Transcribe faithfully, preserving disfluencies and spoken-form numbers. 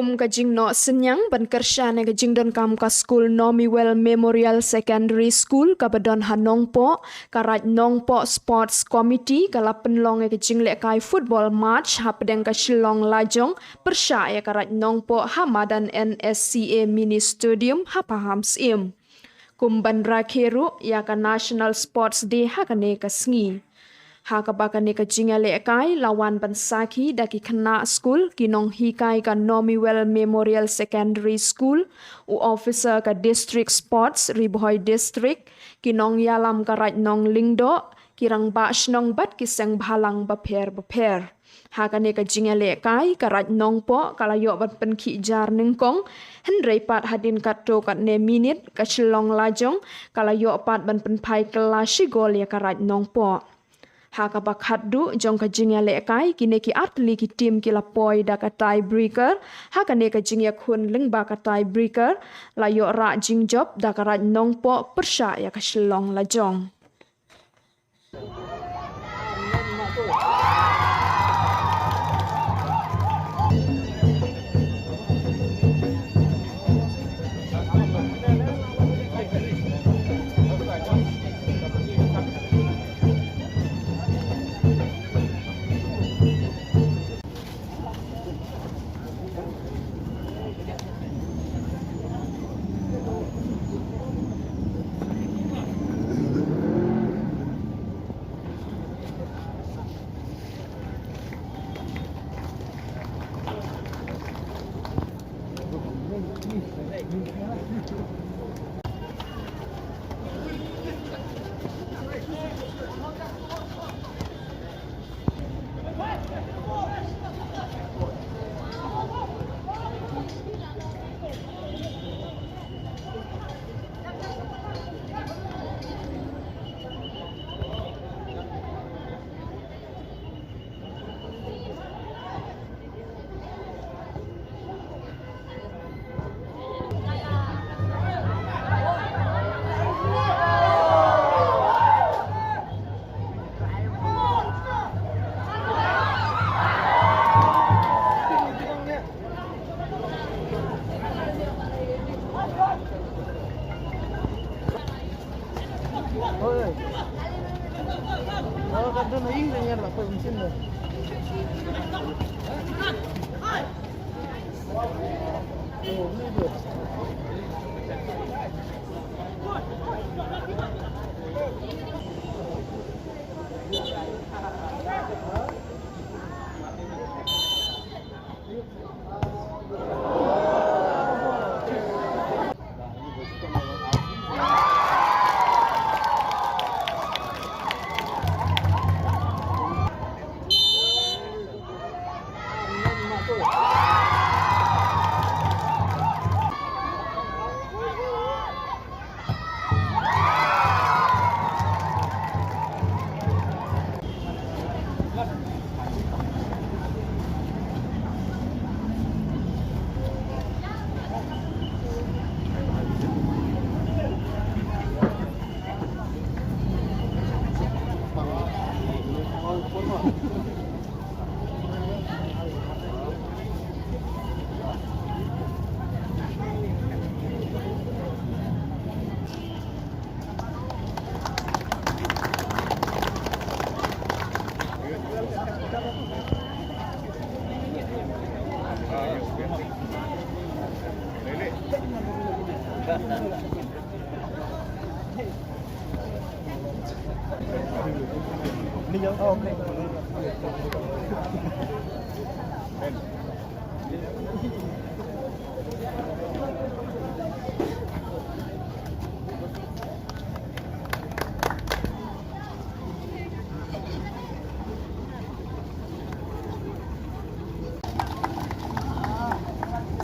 Kum ka jingnoh synñiang ban kyrshan ïa ka jingdonkam ka skul Nomiwell Memorial Secondary School kaba don ha Nongpoh, ka Raid Nongpoh Sports Committee ka la pynlong ïa ka jinglehkai football match hapdeng ka Shillong Lajong pyrshah ïa ka Raid Nongpoh ha madan N S C A Mini Stadium ha Pahamsyiem. Kum ban rakhe ruh ïa ka National Sports Day ha kane ka sngi. Ha kaba kane ka jingïalehkai la wan ban sakhi da ki khynnah skul, ki nonghikai ka Nomiwell Memorial Secondary School, u officer ka District Sports Ri Bhoi District, ki nongïalam ka Raid Nonglyngdoh, ki rangbah shnong bad ki seng bhalang bapher bapher. Ha kane ka jingïalehkai ka Raid Nongpoh ka la ïoh ban pynkhih jar nyngkong, hynrei pat hadien katto katne minit ka Shillong Lajong ka la ïoh pat ban pynphai kylla shi gol ïa ka Raid Nongpoh. Ha kaba khatduh jong ka jingïalehkai, kine ki artylli ki tim ki la poi da ka tie breaker. Ha kane ka jingïakhun lyngba ka tie breaker la ïoh rah jingjop da ka Raid Nongpoh pyrshah ïa ka Shillong Lajong.